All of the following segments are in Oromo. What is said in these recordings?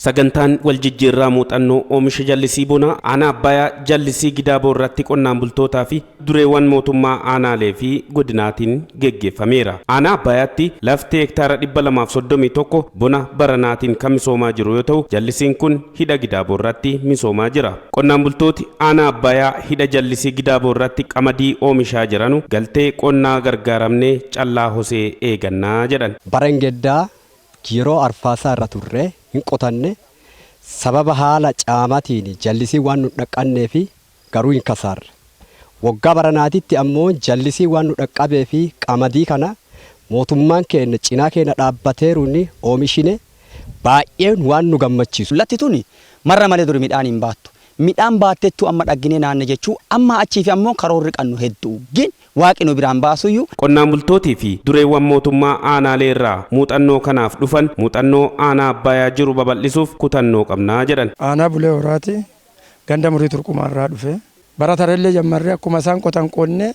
Sagantaan waljijjiirraa muuxannoo oomisha jallisii bonaa aanaa Abbayaa jallisii Gidaaboo irratti qonnaan bultootaa fi dureewwan mootummaa aanaalee fi godinaatiin geggeeffameera. Aanaa Abbayaatti lafti hektaara 231 bona baranaatiin kan misoomaa jiru yoo ta'u, jallisiin kun hidha Gidaaboo irratti misoomaa jira. Qonnaan bultooti aanaa Abbayaa hidha jallisii Gidaaboo irratti qamadii oomishaa jiranu galtee qonnaa gargaaramnee callaa hosee eegannaa jedhan. Barengeddaa yeroo arfaasaa irra turre hin qotanne, sababa haala caamatiin jallisii waan nu dhaqqannee fi garuu hin kasaarre. Waggaa baranaatitti ammoo jallisii waan nu dhaqqabee fi qamadii kana mootummaan keenya cinaa keenya dhaabbateeruun oomishine baay'een waan nu gammachiisu. Latti tuni marra malee duri midhaan hin baattu. Midhaan baattettu amma dhaggine naanne jechuu amma achii fi ammoo karoorri qannu hedduu. Gin waaqi nu biraan baasuyyuu. Qonnaan bultootii fi dureewwan mootummaa aanaalee irraa muuxannoo kanaaf dhufan muuxannoo aanaa Abbayaa jiru babal'isuuf kutannoo qabnaa jedhan. Aanaa Bulee Horaati, ganda Murii Turqumaa irraa dhufe. Bara tarellee jammarree akkuma isaan qotan qonne,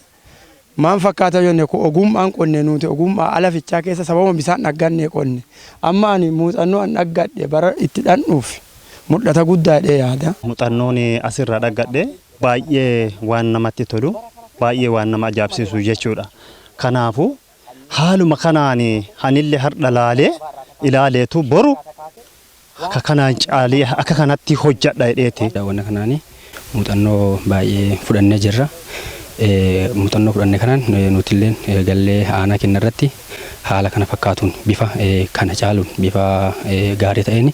maan fakkaata jenne, ku ogummaan qonne, nuti ogummaa ala fichaa keessa sababa bisaan dhagganne qonne. Amma ani muuxannoo an dhaggadhe bara itti dhandhuuf mul'ata guddaa jedhee yaada. Muuxannoon asirraa dhaggadhe baay'ee waan namatti tolu, baay'ee waan nama ajaa'ibsiisu jechuudha. Kanaafuu haaluma kanaan anillee har'a laalee ilaaleetu boru akka kanaan caalee akka kanatti hojjedha jedheeti. Daawwanna kanaani muuxannoo baay'ee fudhannee jirra. Muuxannoo fudhanne kanaan nutilleen gallee aanaa keenya irratti haala kana fakkaatuun, bifa kana caaluun, bifa gaarii ta'een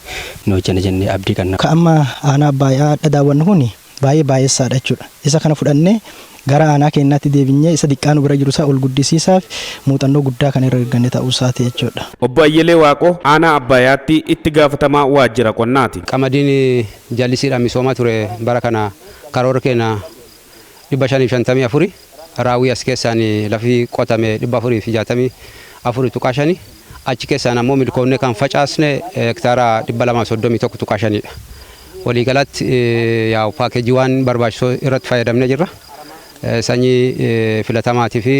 nu hojjenna jennee abdii qabna. Ka amma aanaa Abbaayyaa daawwannu kun baay'ee baay'eessaadha jechuudha. Isa kana fudhannee gara aanaa keenyaatti deebinyee isa xiqqaa nu bira jiru isaa ol guddisiisaaf muuxannoo guddaa kan irra arganne ta'uu isaati jechuudha. Obbo Ayyelee Waaqoo aanaa Abbayaatti itti gaafatamaa waajjira qonnaati. Qamadiin jallisiidhaan misoomaa ture bara kana karoora keenya 554, raawwii as keessaan lafi qotame 464.5, achi keessaan ammoo milkoonnee kan facaasne hektaara 231.5dha. Waliigalatti yaa'u paakeejii waan barbaachisoo irratti fayyadamnee jirra. Sanyii filatamaatii fi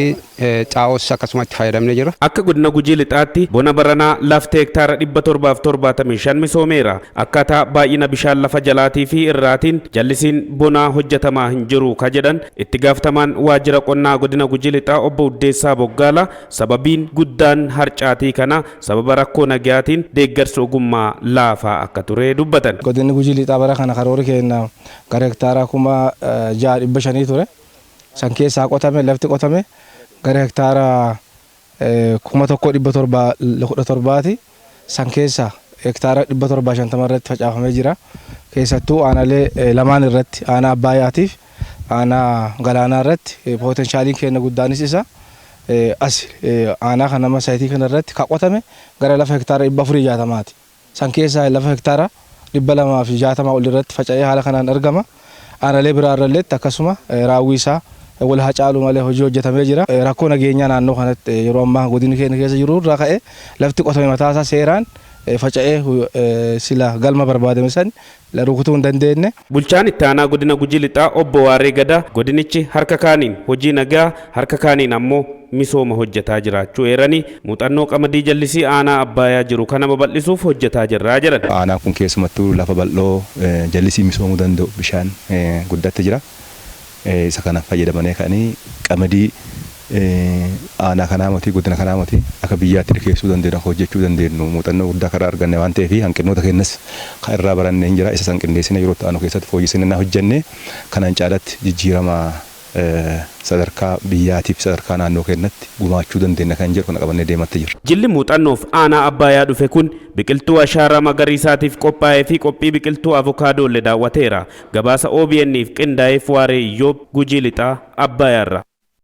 xaa'oos akkasuma itti fayyadamnee jirra. Akka godina Gujii Lixaatti bona baranaa lafti hektaara 775 misoomeera. Akkaataa baay'ina bishaan lafa jalaatii fi irraatiin jallisiin bonaa hojjetamaa hin jiru ka jedhan itti gaafatamaan waajjira qonnaa godina Gujii Lixaa obbo Uddeessaa Boggaala, sababiin guddaan harcaatii kana sababa rakkoo nagayaatiin deeggarsa ogummaa laafaa akka ture dubbatan. Godinni Gujii Lixaa bara kana karoorri keenya gara hektaara 6,500 ture. San keessaa qotame, lafti qotame gara hektaara 1,717ti. San keessa hektaara 750 irratti facaafamee jira. Keessattuu aanaalee lamaan irratti, aanaa Abbaayyaatiif aanaa Galaanaa irratti, potentialiin keenya guddaanis isa. As aanaa kana nama saayitii kana irratti ka qotame gara lafa hektaara 460ti. San keessaa lafa hektaara 260 ol irratti faca'ee haala kanaan argama. Aanaalee biraa irralleetti akkasuma raawwii isaa wal haa caalu malee hojii hojjetamee jira. Rakkoo nageenyaa naannoo kanatti yeroo ammaa godinni keenya keessa jiru irraa ka'ee lafti qotame mataa isaa seeraan faca'ee sila galma barbaadame san rukutuu hin dandeenye. Bulchaan itti aanaa godina Gujii Lixaa obbo Waaree Gadaa godinichi harka kaaniin hojii nagaa, harka kaaniin ammoo misooma hojjetaa jiraachuu eeranii, muuxannoo qamadii jallisii aanaa Abbayaa jiru kana babal'isuuf hojjetaa jirraa jedhan. Aanaan kun keessumattuu lafa bal'oo jallisii misoomuu danda'u, bishaan guddatti jira. Isa kana fayyadamanii ka'anii qamadii aanaa kanaa miti, godina kanaa miti, akka biyyaatti dhiyeessuu dandeenyu, akka hojjechuu dandeenyu muuxannoo guddaa karaa arganne waan ta'eef, hanqinoota keenyas kan irraa baranne hin jira. Isa san qindeessine yeroo itti aanu keessatti fooyyessine na hojjenne kanaan caalatti jijjiirama sadarkaa biyyaatiif sadarkaa naannoo keenyatti gumaachuu dandeenya kan jedhu kana qabannee deematti jirra. Jilli muuxannoof aanaa Abbayaa dhufe kun biqiltuu ashaaraa magariisaatiif qophaa'ee fi qophii biqiltuu avokaadoollee daawwateera. Gabaasa OBN'if qindaa'eef Waaree Iyyoob, Gujii Lixaa, Abbayaarra.